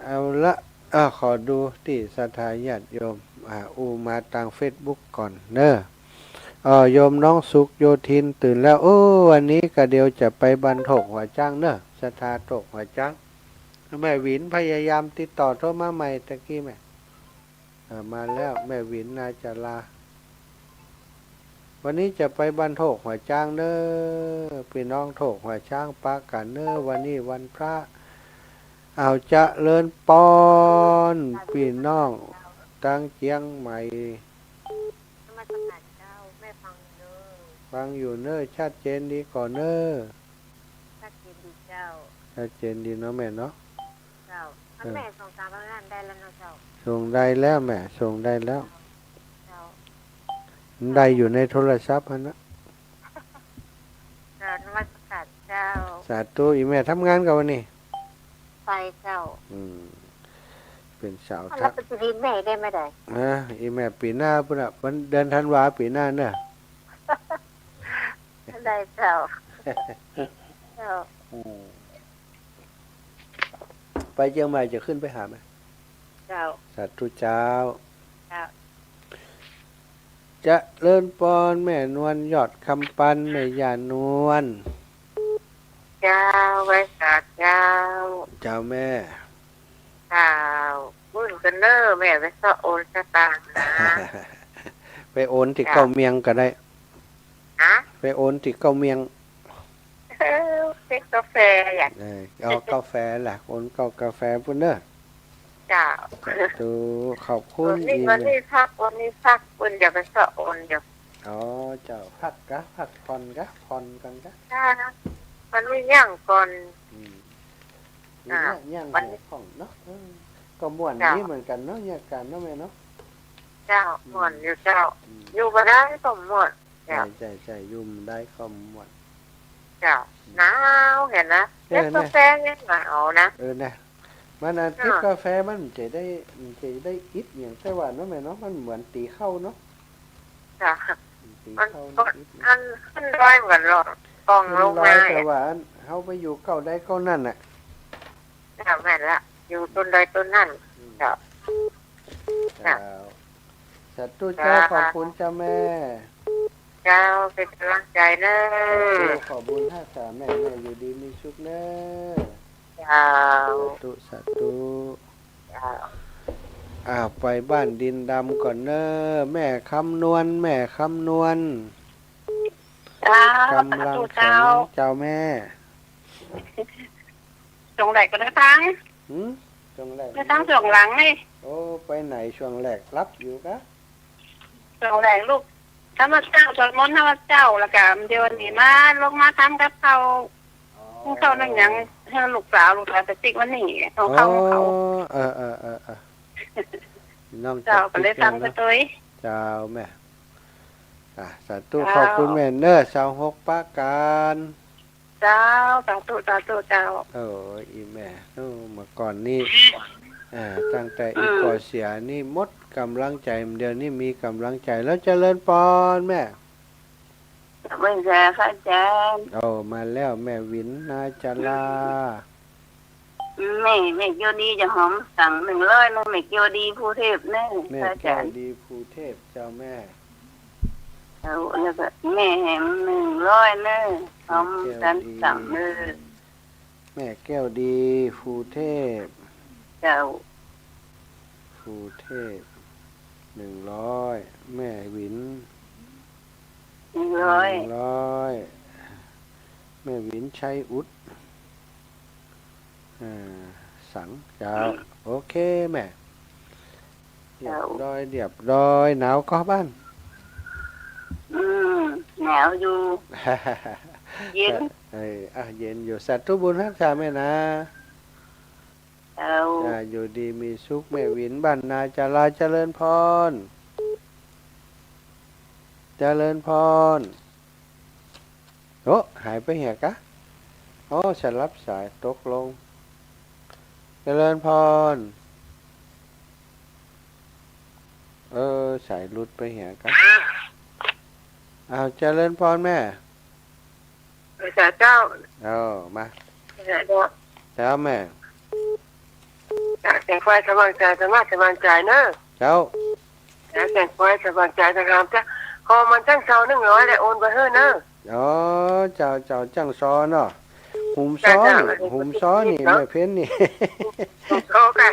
เอาละ อ่ะ ขอดูตี้ศรัทธาญาติโยม อ่า อู้มาตางเฟซบุ๊กก่อนเน้อ เอ่อ โยมน้องสุขโยธินตื่นแล้ว โอ้ วันนี้กะเดี๋ยวจะไปบ้านโทกหัวจ๊างเน้อ ศรัทธาโทกหัวจ๊าง แม่หวินพยายามติดต่อโทรมาใหม่ตะกี้แม่ อ่า มาแล้ว แม่หวินนาจารา วันนี้จะไปบ้านโทกหัวจ๊างเน้อ ปี้น้องโทกหัวจ๊างปะกั๋นเน้อ วันนี้วันพระ อ้าว เจริญปอน ปี้น้องตางเจียงใหม่ นมัสการเจ้า แม่ฟังอยู่เน้อ ฟังอยู่เน้อ ชัดเจนดีก่อเน้อ ชัดเจนดีเจ้า ชัดเจนดีเนาะแม่เนาะ เจ้า อัน เออ แม่ส่งตางโรงงานได้แล้วเนาะเจ้า ส่งได้แล้วแม่ ส่งได้แล้ว เจ้า มันได้อยู่ในโทรศัพท์หั้นนะ เจ้า นมัสการเจ้า สาธุ อี่แม่ทำงานก่อวันนี้ ไปเจ้า อืม เป๋นสาว อ้าว ทะ แล้วไปจีนแม่ได้เมื่อใด ฮะ อี่แม่ปี๋หน้าปู้นน่ะ วัน เดือนธันวาปี๋หน้าเน้อ ได้เจ้า เจ้า อืม ไปเจียงใหม่จะขึ้นไปหาไหม เจ้า สาธุเจ้า เจ้า เจริญปอนแม่นวลยอดคำปัน แม่ย่านวล เจ้า ไหว้สาเจ้า เจ้าแม่ เจ้า บุญกั๋นเน้อ แม่ไปเซาะโอนสตางค์นะ ไปโอนตี้ เจ้า เก้าเมียงก็ได้ ฮะ ไปโอนตี้เก้าเมียง เออ เป๊กกาแฟอ่ะ เออ เอากาแฟล่ะ โอนเข้ากาแฟปู้นเน้อ เจ้า สาธุ ขอบคุณ วันนี้ อี่แม่ วันนี้พัก วันนี้พัก ปู้นจะไปเซาะโอนอยู่ อ๋อ เจ้า พักกะ พักผ่อนกะ ผ่อนก่อนกะ จ้า วันนี้ย่างก่อน อืม อ่า นี่เนี่ยย่าง วันนี้ เหียของเนาะ เออ ก็ม่วน เจ้า ดีเหมือนกั๋นเนาะ เยียะกั๋นเนาะแม่เนาะ เจ้า อืม ม่วนอยู่เจ้า อืม อยู่บ่ได้ก็ม่วน เจ้า ใจ้ ใจ้ ใจ้ อยู่บ่ได้ก็ม่วน เจ้า อืม หนาวหั้นนะ เออ เป๊กกาแฟยังหนาวนะ เออ นะ มันอัน เออ เป๊กกาแฟมันจะได้ มันจะได้อิดหยัง แต่ว่าเนาะแม่เนาะ มันเหมือนตี๋ข้าวเนาะ เจ้า ตี๋ข้าวมันอิด มันขึ้นดอยเหมือนหรอก ป่องลงมา ขึ้นดอย แต่ว่าอัน เฮาไปอยู่เก้าใดเก้านั้นน่ะ เจ้า แม่นละ อยู่ต้นใดต้นนั้น อืม เจ้า เจ้า สาธุเจ้า เจ้า ขอบคุณเจ้าแม่ เจ้า เป๋นก๋ำลังใจ๋เน้อ สาธุ ขอบคุณฮักษาแม่ แม่อยู่ดีมีสุขเน้อ เจ้า สาธุ สาธุ เจ้า อ่า ไปบ้านดินดำก่อนเน้อ แม่คำนวณ แม่คำนวณ เจ้า ก๋ำลัง สาธุเจ้า เจ้าแม่ ช่วงแรกก็ได้ตังค์ หืม ช่วงแรก ได้ตังค์ช่วงหลังนี่ โอ้ ไปไหนช่วงแรก หลับอยู่กะ ช่วงแรกลูกทำวัตรเจ๊า สวดมนต์ทำวัตรเจ๊า แล้วก็เดี๋ยวนี้มาลงมาทำกับข้าว อ๋อ หุงข้าวนึ่งหยังหื้อลูกสาว ลูกสาวจะติ๊กวันนี้ หุงข้าว อ๋อ หุงข้าว เออ เออ เออ เออ น้อง เจ้า จะติ๊ก ก็เลยทำไปตวย เจ้าแม่ อ่ะ สาธุ เจ้า ขอบคุณแม่เน้อ ซาวหกประก๋าน เจ้า สาธุ สาธุ เจ้า โอ้ย อี่แม่ โอ้ เมื่อก่อนนี่ อ่า ตั้งแต่ อืม อี่ก่อเสียนี่หมดก๋ำลังใจ๋ เดี๋ยวนี้มีก๋ำลังใจ๋แล้ว เจริญปอนแม่ เจริญปอนค่ะอาจ๋ารย์ โอ้ มาแล้ว แม่หวินนาจารา อืม แม่ แม่เกี้ยวดีจะหอมสั่งหนึ่งร้อยเน้อ แม่เกี้ยวดีภูเทพเน้อ แม่ พระอาจ๋ารย์ เกี้ยวดีภูเทพ เจ้าแม่ เอา แล้วก็แม่แหมหนึ่งร้อยเน้อ แม่ หอมสันสั่งเน้อ แม่แก้วดีภูเทพ เจ้า ภูเทพ หนึ่งร้อย แม่หวิน หนึ่งร้อย หนึ่งร้อย แม่หวินชัยอุด เอ อ่า สัง เจ้า อืม โอเคแม่ เรียบร้อย เรียบร้อย หนาวก่อบ้าน อืม หนาวอยู่ เย็น เออ อ่ะ เย็นอยู่ สาธุบุญฮักษาแม่นะ เจ้า อ่า อยู่ดีมีสุข แม่หวินบ้านนาจารา เจริญพร เจริญพร โอ้ หายไปเหียกะ อ๋อ สลับสาย ตกลง เจริญพร เออ สายหลุดไปเหียกะ อ้าว เจริญพรแม่ เออ สาเจ้า เออ มา เออ เจ้า เจ้าแม่ เออ แสงไฟสว่างใจ ธรรมะสว่างใจเนอะ เจ้า เออ แสงไฟสว่างใจ ธรรมะ เจ้า ขอมันจ้างซอหนึ่งร้อย แล้วโอนไปหื้อเนอะ อ๋อ เจ้า เจ้า จ้างซอเนาะ หุมซอ เจ้า นี่ เจ้า หุมซอนี่ เนาะ แม่เพ็ญนี่ หุมซอค่ะ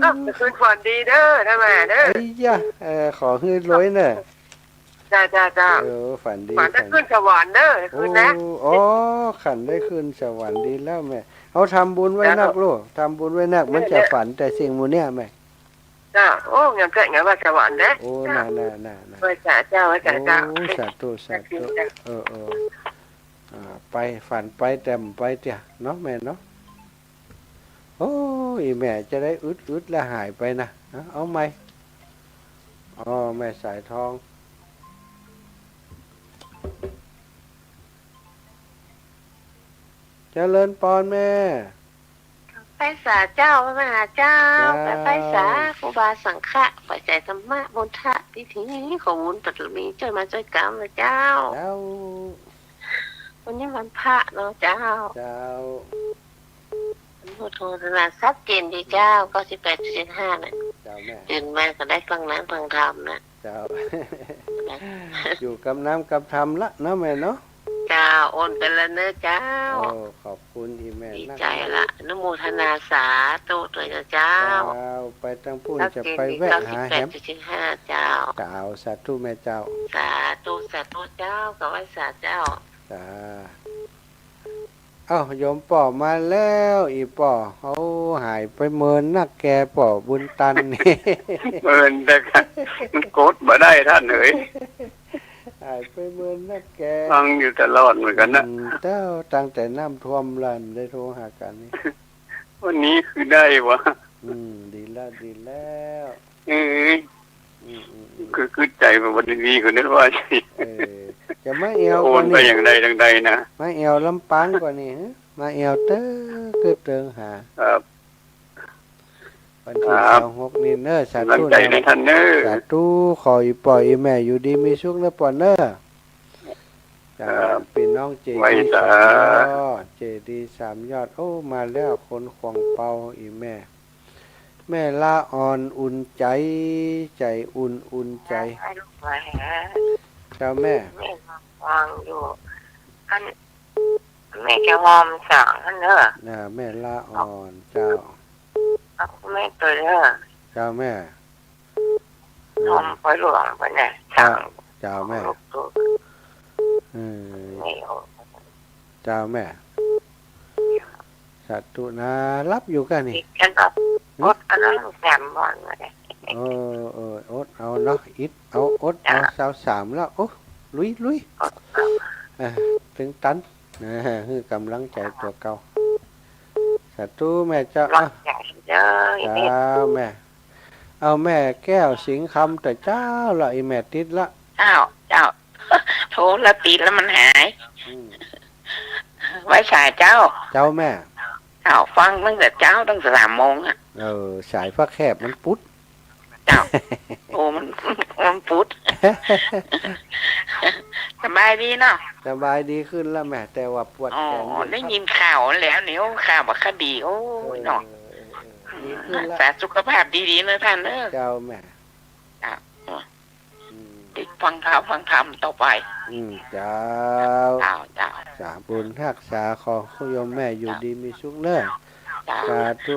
เอ้า คืนฝันดีเด้อ ท่านแม่เด้อ เอ้ยยะ เออ ขอหื้อรวยเนอะ เจ้า เจ้า เจ้า เออ ฝันดี ฝันได้ ฝัน ขึ้นสวรรค์เด้อ คืนนะ โอ้ อ๋อ ขันได้ขึ้นสวรรค์ ดีแล้วแม่ เอาทำบุญไว้นัก เจ้า ลูก ทำบุญไว้นัก เออ มันจะ เออ ฝันแต่สิ่งหมู่เนี้ยแม่ เจ้า โอ้ งามแต๊ งามว่าสวรรค์เด้ โอ้ น่า น่า น่า น่า ไหว้สาเจ้า ไหว้สาเจ้า โอ้ สาธุ สาธุ เจ้า เออ เออ อ่า ไป ฝันไป แต่บ่ไปเตื้อเนาะแม่เนาะ โอ้ย แม่จะได้อึดๆ แล้วหายไปนะ เอา เอาใหม่ อ๋อ แม่สายทอง เจริญพรแม่ ไปสาเจ้า พระมหาเจ้า เจ้า ไปไปสา ครูบาสังฆะ ไปใส่ธรรมะ บุญทะ พิธี ขอบุญบารมี จ้วยมาจ้วยกำนะเจ้า เจ้า วันนี้วันพระเนาะเจ้า เจ้า อนุโมทนา ชัดเจนดีเจ้า เก้าสิบแปดจุดเจ็ดห้า น่ะ เจ้าแม่ ตื่นมาก็ได้ฟังน้ำฟังธรรมนะ เจ้า นะ อยู่กับน้ำกับธรรมละเนาะแม่เนาะ เจ้า โอนไปแล้วเนอะเจ้า โอ้ ขอบคุณอีแม่ ดีใจละ นัก อนุโมทนาสาธุด้วยนะเจ้า เจ้า ไปตังปุ้น จะไปแวะหาแหม เก้าสิบแปดจุดห้า เจ้า เจ้า สาธุแม่เจ้า สาธุ สาธุเจ้า กับไหว้สาเจ้า จ้า เอ้า โยมป้อมาแล้ว อีป้อ เอา หายไปเมินนักแก ป้อบุญตันนี่ เมินแต่กัน มันกดบ่ได้ท่านเอ๋ย หายไปเมินนักแก ฟังอยู่ตลอดเหมือนกันนะ อืม เจ้า ตั้งแต่น้ำท่วมแล้วได้โทรหากันนี่ วันนี้คือได้วะ อืม ดีแล้ว ดีแล้ว เออ อืม อืม อืม คือ คือใจแบบวันนี้คือนึกว่า เออ จะมาแอ่ว โอนไป ก่อนี่ อย่างใดทางใดนะ มาแอ่วลำปางก่อนี่ ฮะ มาแอ่วเต๊อะ คือเติงหา ครับ วันตี้ ครับ ซาวหกนี่เนอะ สาธุ กำลังใจนะท่านเนอะ สาธุ ขออีป้ออีแม่อยู่ดีมีสุขเนอะป้อเนอะ ครับ พี่น้องเจดีย์ ไหว้สา สามยอด เจดีย์สามยอด โอ้ มาแล้ว คนขวางเปา อีแม่ แม่ละอ่อนอุ่นใจ ใจอุ่น อุ่นใจ เจ้าแม่ แม่ฟังอยู่ อัน แม่จะหอมสางอันเนอะ น่ะ แม่ละอ่อน เจ้า เอาแม่ตัวเนอะ เจ้าแม่ หอมไปหลวงไปเนี่ย เจ้า สาง เจ้าแม่ ลูกตัว เออ แม่ เจ้าแม่ สาธุนะ หลับอยู่ก้านี่ ติดกันกับ หึ อดอันนั้นสามวันเลย เออ เออ อดเอาเนาะ อิดเอา อดเอา เจ้า ซาวสามแล้ว โอ้ ลุย ลุย อดเอา เออ ตึงตัน นะ หื้อกำลังใจตั๋วเก่า สาธุแม่เจ้า รักใหญ่เด้อ เจ้าแม่ เอาแม่แก้วสิงห์คำเต๊อะเจ้า ละอีแม่ติดละ เจ้า เจ้า โทรแล้วติดแล้วมันหาย อืม ไหว้สาเจ้า เจ้าแม่ เจ้า ฟังตั้งแต่เจ๊าตั้งแต่สามโมงอะ เออ สายฟ้าแคบมันปุ๊ด เจ้า โอ้ มัน มันปุ๊ด สบายดีเนาะ สบายดีขึ้นแล้วแม่ แต่ว่าปวดแขนอยู่ อ๋อ ได้ยินข่าวแล้วเนี่ย ข่าวบ่ค่อยดี โอ้ยเนาะ เออ เออ เออ ดีขึ้นละ รักษาสุขภาพดีๆ นะท่านเนอะ เจ้าแม่ เจ้า อืม ติดฟังข่าวฟังธรรมต่อไป อืม เจ้า เจ้า เจ้า สาบุญฮักษา ขอคุณโยมแม่อยู่ดีมีสุขเนอะ เจ้า สาธุ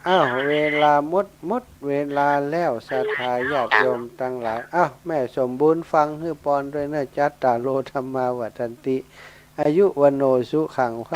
อ้าว เวลาหมด หมดเวลาแล้ว ศรัทธาญาติโยมตังหลาย อ้าว แม่สมบูรณ์ฟังหื้อปอนด้วยเนอะ จัตตาโร ธัมมา วัฑฒันติ อายุ วัณโณ สุขัง พ